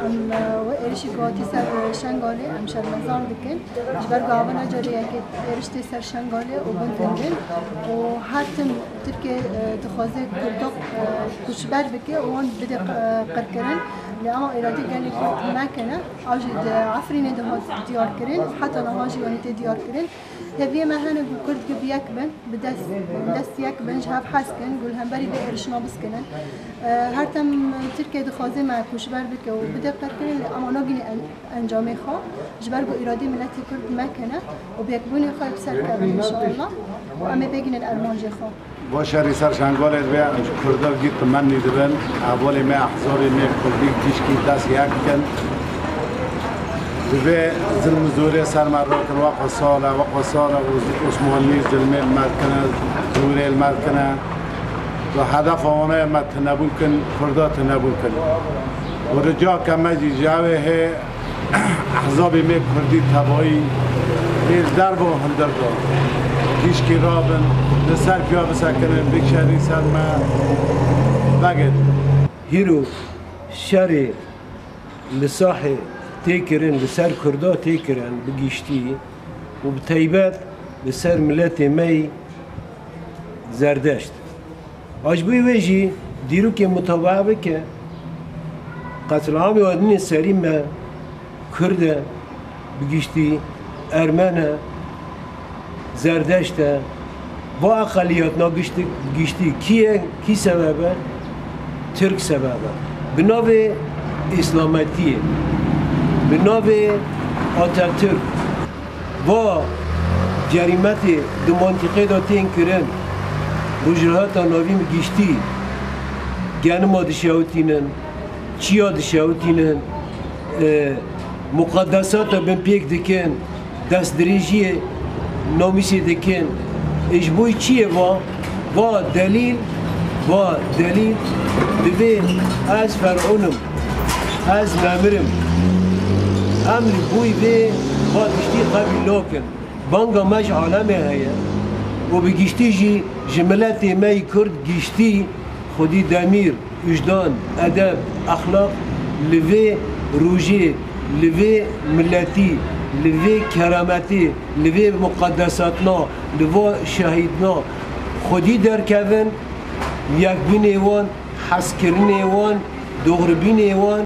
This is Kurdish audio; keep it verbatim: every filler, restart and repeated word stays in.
Em, e, wê êrişî ku hatî ser, e, Şengalê em şermezar dikin. Ji ber ku hevana carê yekê êriş tê ser Şengalê û bin tundin û her tim Tirkiye, e, dixwaze Kurdo, e, koçber bike û wan bide, e, qirkirin. Lê ema îradê gelê Kurd nekene. Ew jî di Efrînê de hat diyar kirin, heta niha jî yanî tê diyar kirin. Teviyê me hene ku Kurd bi yek bin, bi dest, dest yek bin, ji hev hez kin, ku li hemberî vê êrişina biskinin. E, her dem Tirkiye dixwaze me koçber bike û bide qirkirin, lê ema nagîne en-, encamê xwe, ji ber ku îradê miletê Kurd mekene û bi yekbûnê xwe bi ser kevin, înşallah, û em ê bêgînin ermancê xwe. Va şerî ser Şengalê dibe, em ji Kurdan gî temennî dibin, hevalê me, ehzabê me Kurdî tîşkî dest yek bikin. Divê zilm û zorê ser me rakir, weke sal e, weke sal e Os-, Osmanlî zilmê li me dikine, zorê li me dikine. Ve hedefa wan e me tunebûn kin, Kurda tunebûn kin. Û rica ke me jî ji ew ê hê Ehzabê me Kurdî tebayî ê li derva hundir de tîşkî rabin, li ser piya bisekinin, bikişêrin ser me vegêt. Hîro şerê li Sahê tê kirin, li ser Kurda tê kirin bi giştî û bi teybet li ser miletê me yî Zerdeşt. A ji bo wê jî dîrokê mutabaa bike, qetliamê wadinê serî me Kurd e, bi giştî Ermen e, Zerdeşt e. Va eqeliyatna giştî, giştî kî ye, kî sebeb e? Tirk sebeb e. Bi navê Îslametiyê, bi navê Atatürk, va cerîmetê di mantîqê de tên kirin, Rojhilata Navîn bi giştî genima dişewitînin, çiya dişewitînin, e, muqedesata binpêk dikin, destdirêjiyê namîsê dikin. Ê ji bo çi ye va? Va delîl, va delîl, divê ez Fer'ûn im, ez Nemir im. Em li bo vê va tiştî qebîl nakin. Banga me ji alemê heye û bi giştî jî ji miletê me yî Kurd giştî xwedî demîr, wijdan, edeb, exlaq li vê rojê, li vê miletî, li vê kerametê, li vê muqedesatna, li va şehîdna xwedî derkevin, yekbûnê wan, hezkirinê wan, doxribînê wan.